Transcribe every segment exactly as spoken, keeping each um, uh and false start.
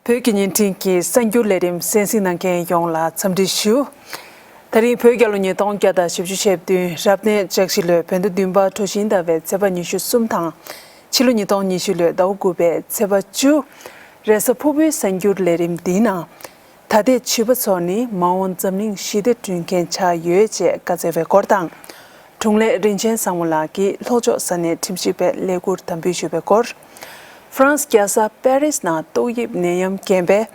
བོད་ཀྱི་བརྙན་འཕྲིན་གྱི་གསར་འགྱུར་ལས་རིམ་གསན་གཟིགས་གནང་མཁན་ཡོངས་ལ་འཚམས་འདྲི་ཞུ། ད་རིང་བོད་རྒྱལ་ལོ་ཉིས་སྟོང་བརྒྱ་དང་བཞི་བཅུ་ཞེ་བདུན་རབ་གནས་ལྕགས་བཞི་ལོའི་བོད་ཟླ་བདུན་པ་གྲོ་བཞིན་ཟླ་བའི་ཚེས་པ་ཉི་ཤུ་གསུམ་དང་། ཕྱི་ལོ་ཉིས་སྟོང་ཉི་ཤུ་ལོའི་ཟླ་བ་དགུ་པའི་ཚེས་པ་བཅུ། རེས་གཟའ་ཕུར་བུའི་གསར་འགྱུར་ལས་རིམ་འདིའི་ནང་། ད་ལྟའི་བྱིས་པ་ཚོ་ནི་མ་འོངས་འཛམ་གླིང་ཞི་བདེ་བསྐྲུན་མཁན་ཆགས་ཡོད་ཅེས་བཀའ་སྩལ་བའི་སྐོར་དང་། དྲུང་ལས་རིན་ཆེན་བཟང་མོ་ལགས་ཀྱིས་ལྷོ་ཕྱོགས་ས་གནས་ཁྲིམས་ཞིབ་པའི་ཀླད་ཀོར་དམ་འབུལ་ཞུས་པའི་སྐོར། ཧྥ་རན་སི་རྒྱལ་ས་པེ་རིས་ནང་ཏོག་དབྱིབས་ནད་ཡམས་རྐྱེན་པས་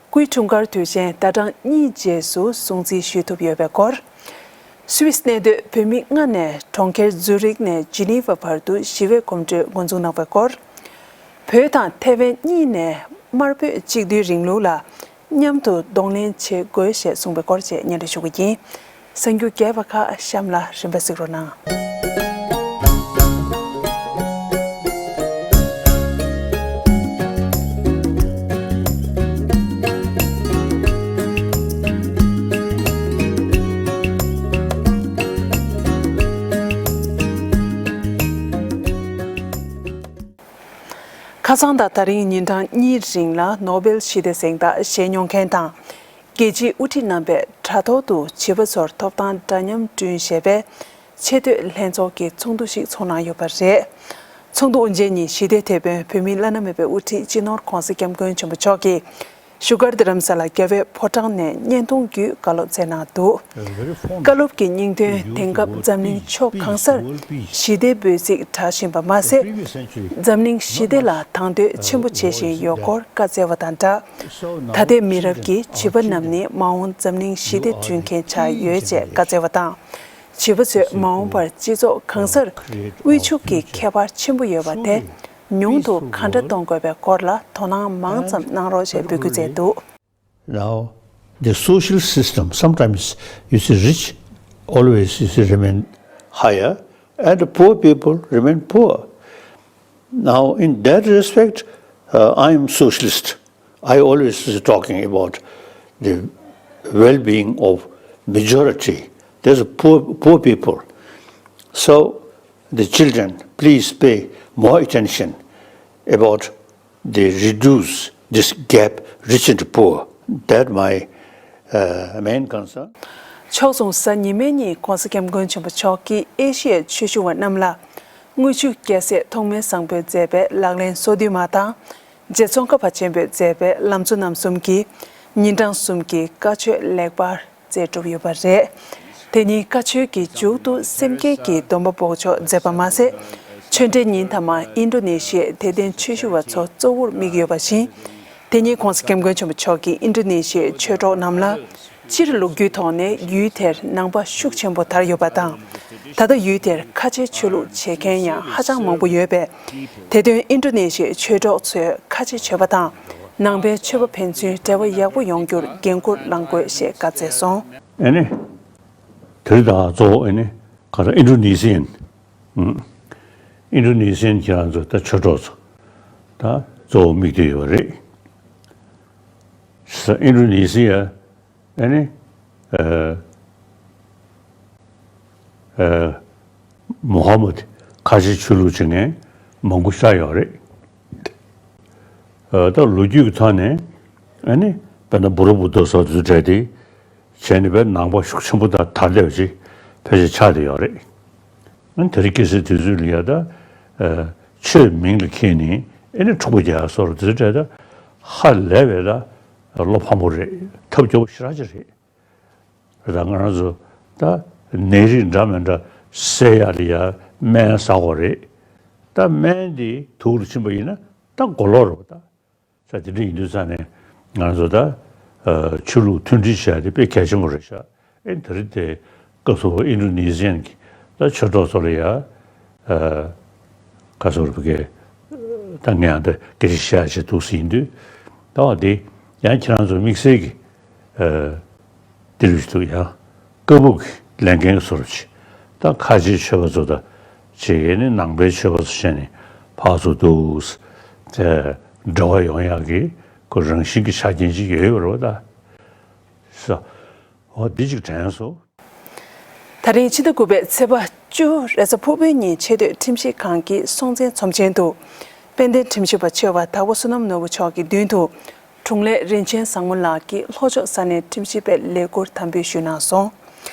སྐུའི་འཁྲུངས་སྐར་དུས་ཆེན་ཟླ་གྲངས་གཉིས་རྗེས་སུ་སྲུང་བརྩི་ཞུས་ཐུབ་ཡོད་པའི་སྐོར། སུད་སི་གནས་སྡོད་བོད་མི་ལྔ་ནས་གྲོང་ཁྱེར་ཛུ་རིག་ནས་ཇི་ནི་ཝ་བར་དུ་ཞི་བའི་གོམ་བགྲོད་འགོ་འཛུགས་གནང་བའི་སྐོར། བོད་དང་ཐེ་ཝན་གཉིས་ནས་དམར་པོས་གཅིག་སྡུད་རིང་ལུགས་ལ་མཉམ་དུ་གདོང་ལེན་བྱེད་དགོས་ཞེས་གསུངས་པའི་སྐོར་བཅས་སྙན་སྒྲོན་ཞུ་གི་ཡིན། གསར་འགྱུར་རྒྱས་པ་ཁག་གཤམ་ལ་རིམ་པས་གཟིགས་རོགས་གནང་། ཁ་སང་དང་ད་རིང་ཉིན་གྲངས་གཉིས་རིང་ལ་ནོ་བེལ་ཞི་བདེ་གཟེངས་རྟགས་བཞེས་མྱོང་མཁན་དང་། རྒྱལ་སྤྱིའི་དབུ་ཁྲིད་རྣམ་པས་དྲ་ཐོག་ཏུ་བྱིས་པ་ཚོར་ཐོབ་ཐང་འདྲ་མཉམ་བསྐྲུན་ཞེས་པའི་ཆེས་མཐོའི་ལྷན་ཚོགས་ཀྱི་ཚོགས་འདུ་ཞིག་ཚོགས་གནང་ཡོད་པ་རེད། ཚོགས་འདུ་དབུ་འབྱེད་ཉིན་ཞི་བདེའི་དེད་དཔོན་བོད་མིའི་བླ་ན་མེད་པའི་དབུ་ཁྲིད་སྤྱི་ནོར་༧གོང་ས་༧སྐྱབས་མགོན་ཆེན་པོ་མཆོག་གིས་བཞུགས་སྒར་རྡ་རམ་ས་ལ་རྒྱལ་བའི་ཕོ་བྲང་ནས་བརྙན་ཐུང་བརྒྱུད་བཀའ་སློབ་སྩལ་གནང་འདུག། བཀའ་སློབ་ཀྱི་སྙིང་དོན། དེང་སྐབས་འཛམ་གླིང་ཕྱོགས་གང་སར་ཞི་བདེའི་འབོད་ཚིག་གྲགས་བཞིན་པ་མ་ཟད། འཛམ་གླིང་ཞི་བདེ་ལ་དང་དོད་ཆེན་པོ་བྱེད་བཞིན་ཡོད་སྐོར་བཀའ་སྩལ་བ་དང་སྦྲགས། ད་ལྟའི་མི་རབས་ཀྱི་བྱིས་པ་རྣམས་ནི་མ་འོངས་འཛམ་གླིང་ཞི་བདེ་བསྐྲུན་མཁན་ཆགས་ཡོད་ཅེས་བཀའ་སྩལ་བ་དང་། བྱིས་པ་ཚོས་མ་འོངས་པར་སྤྱི་ཚོགས་གང་སར་དབུལ་ཕྱུག་གི་ཁྱད་པར་ཆེན་པོ་ཡོད་པ་དེ་ཉུང་དུ་གང་འདྲ་གཏོང་དགོས་པའི་སྐོར་ལ་དོ་སྣང་མང་ཙམ་གནང་རོགས་ཞེས་འབོད་སྐུལ་མཛད་འདུག། Now, the social system, sometimes you see rich always you see remain higher and the poor people remain poor. Now, in that respect, uh, I am socialist. I always is talking about the well-being of majority. There's a poor, poor people. So the children, please pay more attention about the reduce this gap, rich and poor. That my uh, main concern. ཕྱོགས་མཚུངས་གཟའ་ཉི་མའི་ཉིན་༧གོང་ས་༧སྐྱབས་མགོན་ཆེན་པོ་མཆོག་གིས་ཨེ་ཤི་ཡའི་ཆོས་ཞུ་བ་རྣམས་ལ་དངུལ་ཆུ་རྒྱལ་སྲས་ཐོགས་མེད་བཟང་པོས་མཛད་པའི་ལག་ལེན་སོ་བདུན་མ་དང་། རྗེ་ཙོང་ཁ་པ་ཆེན་པོས་མཛད་པའི་ལམ་གཙོ་རྣམ་གསུམ་གྱི་ཉིན་གྲངས་གསུམ་གྱི་བཀའ་ཆོས་ལེགས་པར་མཛད་གྲུབ་ཡོད་པ་རེད། དེ་ཉིན་བཀའ་ཆོས་ཀྱི་མཇུག་ཏུ་སེམས་བསྐྱེད་ཀྱི་སྡོམ་པ་འབོགས་ཆོག་མཛད་པ་མ་ཟད། ཆོས་འབྲེལ་ཉིན་མཐའ་མ་ཨིན་ཌོ་ནེ་ཤི་ཡའི་དད་ལྡན་ཆོས་ཞུ་བ་ཚོ་གཙོ་བོར་དམིགས་ཡོད་པ་བཞིན། དེ་ཉིན་༧གོང་ས་༧སྐྱབས་མགོན་ཆེན་པོ་མཆོག་གིས་ཨིན་ཌོ་ནེ་ཤི་ཡའི་ཆོས་གྲོགས་རྣམས་ལ། སྤྱིར་ལོ་རྒྱུས་ཐོག་ནས་ཡུལ་དེར་ནང་པ་ཤུགས་ཆེན་པོ་དར་ཡོད་པ་དང་། ད་ལྟ་ཡུལ་དེར་ཁ་ཆེའི་ཆོས་ལུགས་བྱེད་མཁན་ཡང་ཧ་ཅང་མང་པོ་ཡོད་པས། དེ་དོན་ཨིན་ཌོ་ནེ་ཤི་ཡའི་ཆོས་གྲོགས་ཚོས་ཁ་ཆེ་བྱེད་པ་དང་། ནང་པའི་ཆོས་པ་ཕན་ཚུན་འབྲེལ་བ་ཡག་པོ་ཡོང་རྒྱུར་འགན་འཁུར་བླང་དགོས་ཞེས་བཀའ་སྩལ་སོང་། ཨེ་ནི། དེ་རིང་ད་གཙོ་བོ་ཨེ་ནི་ག་རེ་ཨིན་ཌོ་ནེ་ཤི་ཡན། ཨིན་ཌོ་ནེ་ཤི་ཡན་ཁྱེད་རང་ཚོ་ད་ཆོས་གྲོགས་ཚོ་ད་གཙོ་བོ་དམིགས་བསྡད་ཡོད་རེད། ས་ཨིན་ཌོ་ནེ་ཤི་ཡ་ཨེ་ནི་ཨ་ཨ་མོ་ཧ་མད་ཁ་ཆེ་ཆོས་ལུགས་བྱེད་མཁན་མང་པོ་ཤར་ཡོད་རེད། ཨ་ད་ལོ་རྒྱུས་ཀྱི་ཐོག་ནས་ཨེ་ནི་དཔེར་ན་བྷོ་རོ་བུ་ཏོ་སོགས་དེ་ཚོ་གྲས་དེ། བྱས་ནས་བས་ནང་པ་ཤུགས་ཆེན་པོ་དང་དར་བསྡད་པ་ཅིག་ཕལ་ཆེར་ཆགས་བསྡད་ཡོད་རེད། ཨ་ནི་དེ་རིང་ཁ་སང་དུས་ཚོད་ལ་ཡ་ད་ཨ་ཆོས་མིང་ལ་འཁྱེར་ནས་ཨེ་ནི་འཁྲུག་པ་རྒྱག་ཡ་སོགས་དེ་ཚོ་གྲས་ད་ཧ་ལས་པའི་ད་བློ་ཕམ་པོ་རེད། ཐབས་སྐྱོ་པོ་ཞེ་དྲག་ཅིག་རེད། ད་ང་རང་ཚོ་ད་ནད་རིགས་འདྲ་མི་འདྲ་སེལ་ཡ་ལ་ཡ་སྨན་ཟ་དགོས་རེད། ད་སྨན་འདི་དུག་ལ་ཕྱིན་པ་ཡིན་ན་ད་མགོ་ལོག་རེད་པ་ད། ས་དེ་འདྲ་ཡིན་དུས་ཙང་ནས་ང་ཚོ་ད་ཨ་ཆོས་ལུགས་མཐུན་སྒྲིལ་བྱས་ཏེ་དཔེ་གལ་ཆེན་པོ་རེད་ཤག་ཨེ་དེ་རིང་དེ་སྐབས་སུ་ཨིན་ཌོ་ནེ་ཤི་ཡན་གྱི་ད་ཆོས་གྲོགས་ཚོ་ལ་ཡ་ཨ་ག་ཚོད་རེད་པ་གི་ད་ངས་ཡང་ད་སྐད་ཆ་བཤད་བྱས་འདུག་ཟེར་ཡིན་དུས་ད་བ་དེ་ཡང་ཁྱེད་རང་ཚོ་དམིགས་བསལ་གྱི་ཨ། འདི་རུ་ཞིག་ཏུ་ཡང་ཀ་བུག་ལས་འགན་གྱི་བཟོ་འདྲ་ཅིག་ད་ཁ་ཆེའི་ཆོས་པ་ཚོ་དང་གཅིག་ཡིན་ནི་ནང་པའི་ཆོས་པ་ཚོ་བྱས་ནས་ཕར་ཚུར་འདུག་དེ་འབྲེལ་བ་ཡོང་ཡག་གི་ཁོ་རང་བཞིན་གྱི་ཆ་རྐྱེན་ཅིག་ཡོད་ཡོད་རེད་བ་ད། ས་འོ་འདི་ཅིག་དྲན་སོང་། ད་རིང་ཕྱི་ཟླ་དགུ་པའི་ཚེས་པ་བཅུ་རེས་གཟའ་ཕུར་བུའི་ཉིན་ཆེས་མཐོའི་ཁྲིམས་ཞིབ་ཁང་གི་སྲོང་བཙན་ཚོམས་ཆེན་དུ་དཔལ་ལྡན་ཁྲིམས་ཞིབ་པ་ཆེ་བ་དྭགས་པོ་བསོད་ནམས་ནོར་བུ་མཆོག་གི་མདུན་དུ། དྲུང་ལས་རིན་ཆེན་བཟང་མོ་ལགས་ཀྱིས་ལྷོ་ཕྱོགས་ས་གནས་ཁྲིམས་ཞིབ་པའི་ལས་ཁུར་དམ་འབུལ་ཞུས་གནང་སོང་།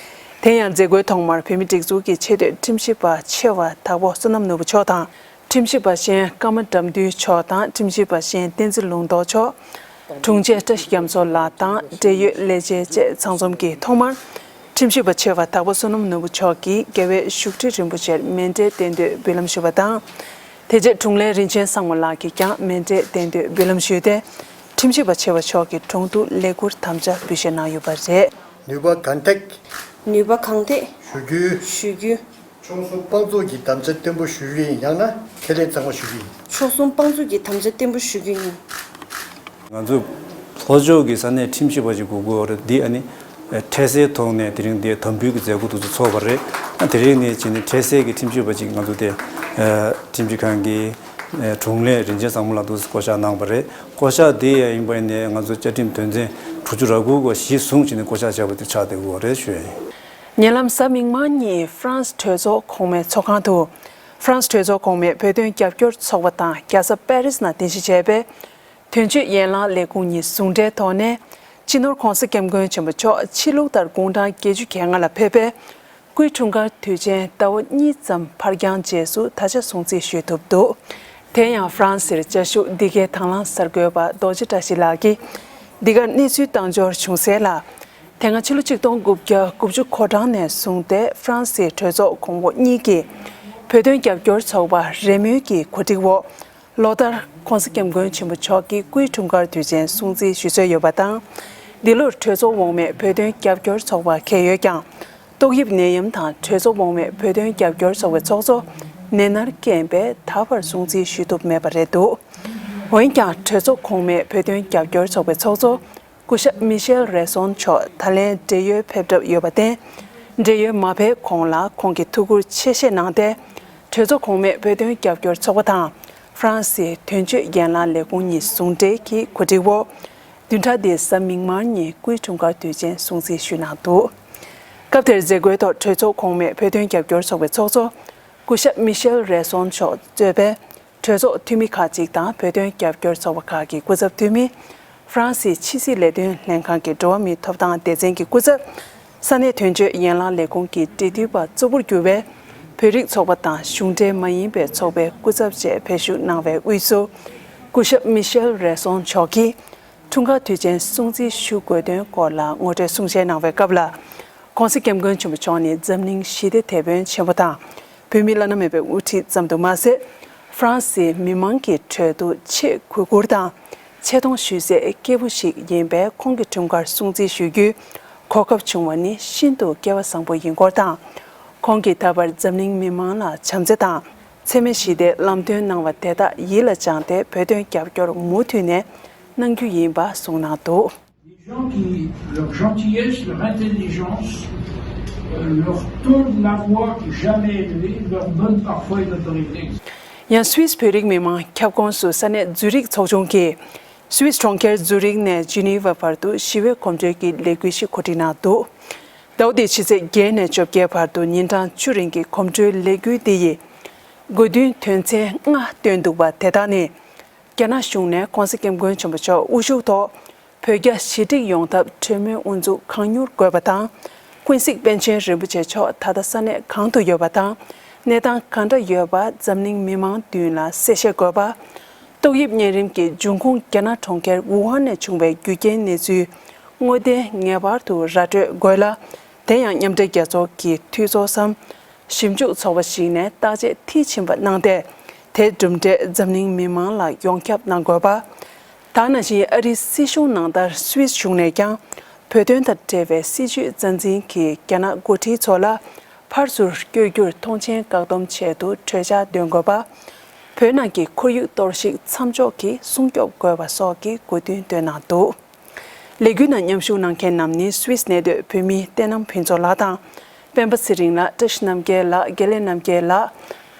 དེ་ཡང་མཛད་སྒོའི་ཐོག་མར་བོད་མིའི་སྒྲིག་འཛུགས་ཀྱི་ཆེས་མཐོའི་ཁྲིམས་ཞིབ་པ་ཆེ་བ་དྭགས་པོ་བསོད་ནམས་ནོར་བུ་མཆོག་དང་། ཁྲིམས་ཞིབ་པ་གཞན་ཀརྨ་དགྲ་འདུལ་མཆོག་དང་ཁྲིམས་ཞིབ་པ་གཞན་བསྟན་འཛིན་ལུང་རྟོགས་མཆོག་དྲུང་ཆེ་བཀྲ་ཤིས་རྒྱ་མཚོ་ལགས་དང་འབྲེལ་ཡོད་ལས་བྱེད་བཅས་ཚང་འཛོམས་ཀྱིས་ཐོག་མར་ཁྲིམས་ཞིབ་པ་ཆེ་བ་དྭགས་པོ་བསོད་ནམས་ནོར་བུ་མཆོག་གིས་རྒྱལ་བའི་བཞུགས་ཁྲི་རིན་པོ་ཆེར་མཎྜལ་རྟེན་མདོས་འབུལ་ལམ་ཞུས་པ་དང་། དེ་རྗེས་དྲུང་ལས་རིན་ཆེན་བཟང་མོ་ལགས་ཀྱིས་ཀྱང་མཎྜལ་རྟེན་མདོས་འབུལ་ལམ་ཞུས་ཏེ། ཁྲིམས་ཞིབ་པ་ཆེ་བ་མཆོག་གི་དྲུང་དུ་ལས་ཁུར་དམ་བཅའ་འབུལ་བཞེས་གནང་ཡོད་པ་རེད། ནུས་པ་གང་ཐད། ནུས་པ་གང་ཐད། ཞུ་རྒྱུ། ཞུ་རྒྱུ། ཕྱོགས་གསུམ་དཔང་བཙུགས་ཀྱི་དམ་བཅའ་བརྟན་པོ་ཞུ་རྒྱུ་ཡིན། ཡང་ན་ཁས་ལེན་གཙང་མ་ཞུ་རྒྱུ་ཡིན། ཕྱོགས་གསུམ་དཔང་བཙུགས་ཀྱི་དམ་བཅའ་བརྟན་པོ་ཞུ་རྒྱུ་ཡིན། ང་ཚོ་ལྷོ་ཕྱོགས་ཀྱི་ས་གནས་ཁྲིམས་ཞིབ་པ་ཞིག་དགོས་ཀྱི་ཡོད་རེད། འདི་ཨ་ནི་འཕྲལ་སེལ་ཐོག་ནས་དེ་རིང་འདི་དམ་འབུལ་གྱི་མཛད་སྒོ་དེ་ཚོ་ཚོགས་པ་རེད། དེ་རིང་ནས་བྱས་ནས་འཕྲལ་སེལ་གྱི་ཁྲིམས་ཞིབ་པ་ཅིག་ང་ཚོ་དེ་ཁྲིམས་ཞིབ་ཁང་གི་དྲུང་ལས་རིན་ཆེན་བཟང་མོ་ལགས་འདུག་སེ་བསྐོ་བཞག་གནང་བ་རེད། བསྐོ་བཞག་དེ་ཡང་ཡིན་པ་ཡིན་ནའི་ང་ཚོ་བཅའ་ཁྲིམས་དོན་ཚན་དྲུག་ཅུ་རེ་དགུ་གོ་གཞི་བཟུང་བྱས་ནས་བསྐོ་བཞག་བྱས་པ་དེ་ཆགས་བསྡད་ཡོད་རེད་ཞུ་ཡ་ཡིན། ཉེ་ལམ་གཟའ་མིག་དམར་ཉིན་ཧྥ་རན་སི་གྲོས་ཚོགས་གོང་མའི་ཚོགས་ཁང་དུ་ཧྥ་རན་སི་གྲོས་ཚོགས་གོང་མའི་བོད་དོན་རྒྱབ་སྐྱོར་ཚོགས་པ་དང་རྒྱལ་ས་པེ་རིས་ནང་རྟེན་གཞི་བྱས་པའི་དོན་གཅོད་ཡན་ལག་ལས་ཁུངས་གཉིས་ཟུང་འབྲེལ་ཐོག་ནས་སྤྱི་ནོར་༧གོང་ས་༧སྐྱབས་མགོན་ཆེན་པོ་མཆོག་ཕྱི་ལུགས་ལྟར་དགུང་གྲངས་བརྒྱད་ཅུ་གྱ་ལྔ་ལ་ཕེབས་པའི་སྐུའི་འཁྲུངས་སྐར་དུས་ཆེན་ཟླ་བ་གཉིས་ཙམ་ཕར་འགྱངས་རྗེས་སུ་ད་ཆ་སྲུང་བརྩི་ཞུས་ཐུབ་འདུག་དེ་ཡང་ཧྥ་རན་སིར་བཅའ་བཞུགས་འདི་གའི་དང་བླངས་གསར་འགོད་པ་རྡོ་རྗེ་བཀྲ་ཤིས་ལགས་ཀྱིས་འདི་གར་གནས་ཚུལ་བཏང་འབྱོར་བྱུང་གསལ་ལ། དེ་སྔ་ཕྱི་ལོ་ཆིག་སྟོང་དགུ་བརྒྱ་དགུ་བཅུ་གོ་གྲངས་ནས་བཟུང་སྟེ་ཧྥ་རན་སིའི་གྲོས་ཚོགས་གོང་འོག་གཉིས་ཀྱིས་བོད་དོན་རྒྱབ་སྐྱོར་ཚོགས་པ་རེས་མོས་ཀྱི་གོ་སྒྲིག་འོག་ལོ་ལྟར་༧གོང་ས་༧སྐྱབས་མགོན་ཆེན་པོ་མཆོག་གི་སྐུའི་འཁྲུངས་སྐར་དུས་ཆེན་སྲུང་བརྩི་ཞུ་སྲོལ་ཡོད་པ་དང་། འདི་ལོར་གྲོས་ཚོགས་འོག་མའི་བོད་དོན་རྒྱབ་སྐྱོར་ཚོགས་པ་འགའ་ཡོད་ཀྱང་། ཏོག་དབྱིབས་ནད་ཡམས་དང་གྲོས་ཚོགས་འོག་མའི་བོད་དོན་རྒྱབ་སྐྱོར་ཚོགས་པའི་ཚོགས་གཙོ་ནད་མནར་རྐྱེན་པས་ད་བར་སྲུང་བརྩི་ཞུ་ཐུབ་མེད་པ་རེད་འདུག་འོན་ཀྱང་གྲོས་ཚོགས་གོང་མའི་བོད་དོན་རྒྱབ་སྐྱོར་ཚོགས་པའི་ཚོགས་གཙོ་སྐུ་ཞབས་མི་ཤེལ་རེ་སོན་མཆོག་ད་ལན་བགྲེས་ཡོལ་ཕེབས་གྲབས་ཡོད་པར་བརྟེན། བགྲེས་ཡོལ་མ་ཕེབས་གོང་ལ་ཁོང་གིས་ཐུགས་ཁུར་ཆེ་བཞེས་གནང་སྟེ། གྲོས་ཚོགས་གོང་མའི་བོད་དོན་རྒྱབ་སྐྱོར་ཚོགས་པ་དང་ཧྥ་རན་སིའི་དོན་གཅོད་ཡན་ལག་ལས་ཁུངས་གཉིས་ཟུང་འབྲེལ་གྱི་གོ་སྒྲིག་འོག་བདུན་ཕྲག་འདིའི་གཟའ་མིག་དམར་ཉིན་སྐུའི་འཁྲུངས་སྐར་དུས་ཆེན་སྲུང་བརྩི་ཞུས་གནང་འདུག་སྐབས་དེར་མཛད་སྒོའི་ཐོག་གྲོས་ཚོགས་གོང་མའི་བོད་དོན་རྒྱབ་སྐྱོར་ཚོགས་པའི་ཚོགས་གཙོ་སྐུ་ཞབས་མི་ཤེལ་རེ་སོན་མཆོག་གཙོས་པའི་གྲོས་ཚོགས་འཐུས་མི་ཁག་ཅིག་དང་བོད་དོན་རྒྱབ་སྐྱོར་ཚོགས་པ་ཁག་གི་སྐུ་ཚབ་འཐུས་མི། ཧྥ་རན་སིའི་ཕྱི་སྲིད་ལས་དོན་ལྷན་ཁང་གི་འགྲོ་བ་མིའི་ཐོབ་ཐང་སྡེ་ཚན་གྱི་སྐུ་ཚབ། ས་གནས་དོན་གཅོད་ཡན་ལག་ལས་ཁུངས་ཀྱི་འབྲེལ་མཐུད་པ་གཙོ་བོར་གྱུར་བའི་བོད་རིགས་ཚོགས་པ་དང་གཞུང་འབྲེལ་མ་ཡིན་པའི་ཚོགས་པའི་སྐུ་ཚབ་བཅས་ཕེབས་ཞུགས་གནང་བའི་དབུས་སུ། སྐུ་ཞབས་མི་ཤེལ་རེ་སོན་མཆོག་གིས་འཁྲུངས་སྐར་དུས་ཆེན་སྲུང་བརྩི་ཞུ་དགོས་དོན་སྐོར་ལ་ངོ་སྤྲོད་གསུང་བཤད་གནང་བའི་སྐབས་ལ། ྋགོང་ས་ྋསྐྱབས་མགོན་ཆེན་པོ་མཆོག་ནི་འཛམ་གླིང་ཞི་བདེ་དེད་དཔོན་ཆེན་པོ་དང་། བོད་མི་བླ་ན་མེད་པའི་དབུ་ཁྲིད་ཙམ་དུ་མ་ཟད། ཧྥ་རན་སིའི་མི་མང་གི་ཁྲོད་དུ་ཆེས་གུས་བཀུར་དང་། ཆེ་མཐོང་ཞུ་སའི་སྐྱེས་བུ་ཞིག་ཡིན་པས། ཁོང་གི་འཁྲུངས་སྐར་སྲུང་བརྩི་ཞུ་རྒྱུའི་གོ་སྐབས་བྱུང་བ་ནི་ཤིན་ཏུ་སྐལ་བ་བཟང་པོ་ཡིན་སྐོར་དང་། ཁོང་གིས་ད་བར་འཛམ་གླིང་མི་མང་ལ་བྱམས་བརྩེ་དང་། འཚེ་མེད་ཞི་བདེའི་ལམ་སྟོན་གནང་བ་དེ་དག་ཡིད་ལ་བཅངས་ཏེ། བོད་དོན་རྒྱབ་སྐྱོར་མུ་མཐུད་ནས་གནང་རྒྱུ་ཡིན་པ་གསུངས་གནང་འདུག Des gens qui, leur gentillesse, leur intelligence, euh, leur ton de la voix qui est jamais élevé, leur donne parfois une autorité. ཡང་སུད་སི་བོད་རིགས་མི་མང་ཁྱབ་ཁོངས་སུ་ས་གནས་ཛུ་རིག་ཚོགས་ཆུང་གིས་སུད་སི་གྲོང་ཁྱེར་ཛུ་རིག་ནས་ཇི་ནི་ཝ་བར་དུ་ཞི་བའི་གོམ་བགྲོད་ཀྱི་ལས་འགུལ་ཞིག་གོ་སྒྲིག་གནང་འདུག་ཟླ་བ་འདིའི་ཕྱི་ཚེས་བརྒྱད་ནས་བཅོ་བརྒྱད་བར་དུ་ཉིན་གྲངས་བཅུ་རིང་གི་གོམ་བགྲོད་ལས་འགུལ་འདི་ཡི་དགོས་འདུན་དོན་ཚན་ལྔ་བཏོན་འདུག་པ་དེ་དག་ནི། རྒྱ་ནག་གཞུང་ནས་ྋགོང་ས་ྋསྐྱབས་མགོན་ཆེན་པོ་མཆོག་དབུ་བཞུགས་ཐོག་བོད་རྒྱ་ཞི་འགྲིག་ཡོང་ཐབས་གྲོས་མོལ་དབུ་འཛུགས་གང་མྱུར་དགོས་པ་དང་། ཀུན་གཟིགས་པཎ་ཆེན་རིན་པོ་ཆེ་མཆོག་ད་ལྟ་ས་གནས་གང་དུ་ཡོད་པ་དང་། གནས་སྟངས་གང་འདྲ་ཡོད་པ་འཛམ་གླིང་མི་མང་མདུན་ལ་གསལ་བཤད་དགོས་པ། ཏོག་དབྱིབས་གཉན་རིམས་ཀྱི་འབྱུང་ཁུངས་རྒྱ་ནག་གྲོང་ཁྱེར་ཝུ་ཧན་ནས་བྱུང་བའི་རྒྱུ་རྐྱེན་གནས་ཚུལ་དངོས་བདེན་ངེས་པར་དུ་ར་སྤྲོད་དགོས་ལ། དེ་ཡང་མཉམ་འབྲེལ་རྒྱལ་ཚོགས་ཀྱི་འཐུས་ཚོགས་སམ། ཞིབ་འཇུག་ཚོགས་པ་ཞིག་ནས་བརྟག་དཔྱད་མཐིལ་ཕྱིན་པ་གནང་སྟེ། དེའི་གྲུབ་འབྲས་འཛམ་གླིང་མི་མང་ལ་ཡོངས་ཁྱབ་གནང་དགོས་པ། ད་ནང་བཞིན་ཨ་རིའི་སྲིད་གཞུང་ནང་ལྟར་སུད་སི་གཞུང་ནས་ཀྱང་བོད་དོན་དང་འབྲེལ་བའི་སྲིད་བྱུས་རྩ་འཛིན་གྱི་རྒྱ་ནག་འགོ་ཁྲིད་ཚོ་ལ་ཕར་ཚུར་བསྐྱོད་རྒྱུར་མཐོང་མཆན་བཀག་སྡོམ་ཆེད་དུ་གྲོས་འཆར་འདོན་དགོས་པ། བོད་ནང་གི་ཁོར་ཡུག་གཏོར་བཤིག་མཚམས་འཇོག་གིས་སྲུང་སྐྱོབ་དགོས་པ་སོགས་ཀྱི་དགོས་འདུན་བཏོན་གནང་འདུག་ལས་འགུལ་ནང་མཉམ་ཞུགས་གནང་མཁན་རྣམས་ནི་སུད་སི་གནས་སྡོད་བོད་མི་བསྟན་ནམ་ཕུན་ཚོགས་ལགས་དང་། སྤེན་པ་ཚེ་རིང་ལགས། བཀྲ་ཤིས་རྣམ་རྒྱལ་ལགས། དགེ་ལེགས་རྣམ་རྒྱལ་ལགས།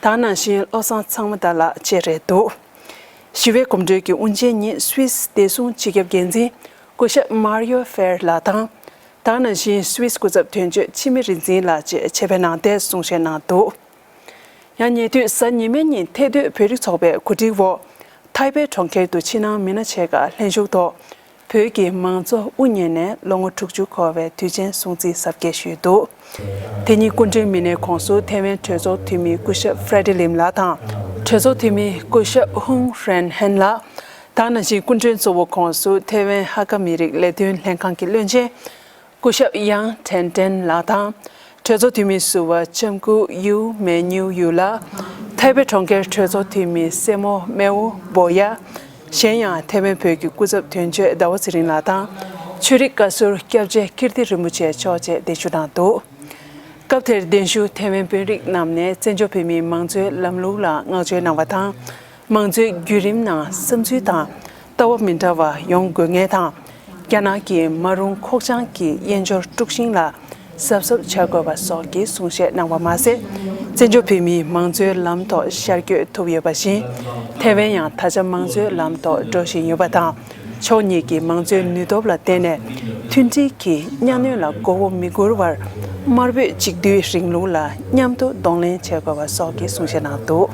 དེ་ནང་བཞིན་བློ་བཟང་ཚང་མ་དར་ལགས་བཅས་རེད་འདུག་ཞི་བའི་གོམ་བགྲོད་ཀྱི་དབུ་འབྱེད་ཉིན་སུད་སི་བདེ་སྲུང་སྤྱི་ཁྱབ་འགན་འཛིན་སྐུ་ཞབས་མཱ་རི་ཡོ་ཧྥེར་ལགས་དང་། དེ་ནང་བཞིན་སུད་སི་སྐུ་ཚབ་དོན་གཅོད་འཆི་མེད་རིག་འཛིན་ལགས་བཅས་ཆེད་ཕེབས་གནང་སྟེ་གསུང་བཤད་གནང་འདུག་ཡང་ཉེ་དུས་གཟའ་ཉི་མའི་ཉིན་ཐེ་སྡོད་བོད་རིགས་ཚོགས་པའི་གོ་སྒྲིག་འོག་ཐའེ་པེ་གྲོང་ཁྱེར་དུ་ཕྱི་ནང་མི་སྣ་ཆེ་ཁག་ལྷན་ཞུགས་ཐོག་ བོད་ཀྱི་མང་གཙོ་དབུ་བརྙེས་ནས་ལོ་ངོ་དྲུག་ཅུ་འཁོར་བའི་དུས་ཆེན་སྲུང་བརྩི་གཟབ་རྒྱས་ཞུས་འདུག་དེ་ཉིན་སྐུ་མགྲོན་མི་སྣའི་ཁོངས་སུ་ཐེ་ཝན་གྲོས་ཚོགས་འཐུས་མི་སྐུ་ཞབས་ཧྥྲེ་ཌི་ལིམ་ལགས་དང་། གྲོས་ཚོགས་འཐུས་མི་སྐུ་ཞབས་ཧུང་ཧྲན་ཧན་ལགས། དེ་ནང་བཞིན་སྐུ་མགྲོན་གཙོ་བོ་ཁོངས་སུ་ཐེ་ཝན་ཧ་ཀ་མི་རིགས་ལས་དོན་ལྷན་ཁང་གི་བློན་ཆེན་སྐུ་ཞབས་ཡང་ཁྲེན་ཀྲེན་ལགས་དང་། གྲོས་ཚོགས་འཐུས་མི་ཟུར་པ་ལྕམ་སྐུ་ཡུའུ་མེ་ཉིའུ་ཡུ་ལགས། ཐའེ་པེ་གྲོང་ཁྱེར་གྲོས་ཚོགས་འཐུས་མི་སྲས་མོ་མེའོ་བོ་ཡ། གཞན་ཡང་ཐེ་ཝན་བོད་ཀྱི་སྐུ་ཚབ་དོན་གཅོད་ཟླ་བ་ཚེ་རིང་ལགས་དང་། ཆོས་རིག་བཀའ་ཟུར་སྐྱབས་རྗེ་ཀིརྟི་རིན་པོ་ཆེ་མཆོག་བཅས་གདན་ཞུ་གནང་འདུག་སྐབས་དེར་གདན་ཞུ་ཐེ་ཝན་དཔོན་རིགས་རྣམས་ནས་བཙན་བྱོལ་བོད་མིའི་མང་གཙོའི་ལམ་ལུགས་ལ་བསྔགས་བརྗོད་གནང་བ་དང་། མང་གཙོའི་བརྒྱུད་རིམ་ནང་བསམ་ཚུལ་དང་ལྟ་བ་མི་འདྲ་བ་ཡོང་དགོས་ངེས་དང་། རྒྱ་ནག་གི་མ་རུང་ཁོག་བཅངས་ཀྱི་དབྱེན་སྦྱོར་དཀྲུག་ཤིང་ལ་གཟབ་གཟབ་བྱ་དགོས་པ་སོགས་ཀྱི་གསུང་བཤད་གནང་བ་མ་ཟད། བཙན་བྱོལ་བོད་མིའི་མང་གཙོའི་ལམ་ཐོག་ཤར་བསྐྱོད་ཐུབ་ཡོད་པ་བཞིན། ཐེ་ཝན་ཡང་ད་ཆ་མང་གཙོའི་ལམ་ཐོག་འགྲོ་བཞིན་ཡོད་པ་དང་། ཕྱོགས་གཉིས་ཀྱི་མང་གཙོའི་ནུས་སྟོབས་ལ་བརྟེན་ནས་མཐུན་སྒྲིལ་གྱིས་གཉའ་གནོན་ལ་མགོ་བོ་མི་སྒུར་བར་དམར་པོའི་གཅིག་སྡུད་རིང་ལུགས་ལ་མཉམ་དུ་གདོང་ལེན་བྱེད་དགོས་པ་སོགས་ཀྱི་གསུང་བཤད་གནང་འདུག་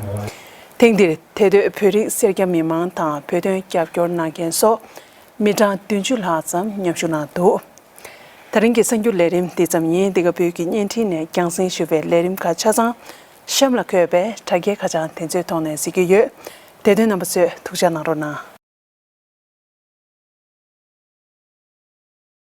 ཐེངས་འདིར་ཐེ་སྡོད་བོད་རིགས་སེར་སྐྱ་མི་མང་དང་བོད་དོན་རྒྱབ་སྐྱོར་གནང་མཁན་སོགས་མི་གྲངས་བདུན་ཅུ་ལྷག་ཙམ་མཉམ་ཞུགས་གནང་འདུག་ད་རིང་གི་གསར་འགྱུར་ལས་རིམ་འདི་ཙམ་ཡིན། འདི་ག་བོད་ཀྱི་བརྙན་འཕྲིན་ནས་རྒྱང་སྲིང་ཞུ་བའི་ལས་རིམ་ཁག་ཆ་ཚང་གཤམ་ལ་འཁོད་པའི་དྲ་རྒྱའི་ཁ་བྱང་དེ་ཚོའི་ཐོག་ནས་གཟིགས་ཀྱི་ཡོད། དེ་དོན་རྣམ་པ་ཚོས་ཐུགས་ཅག་གནང་རོགས་གནང་།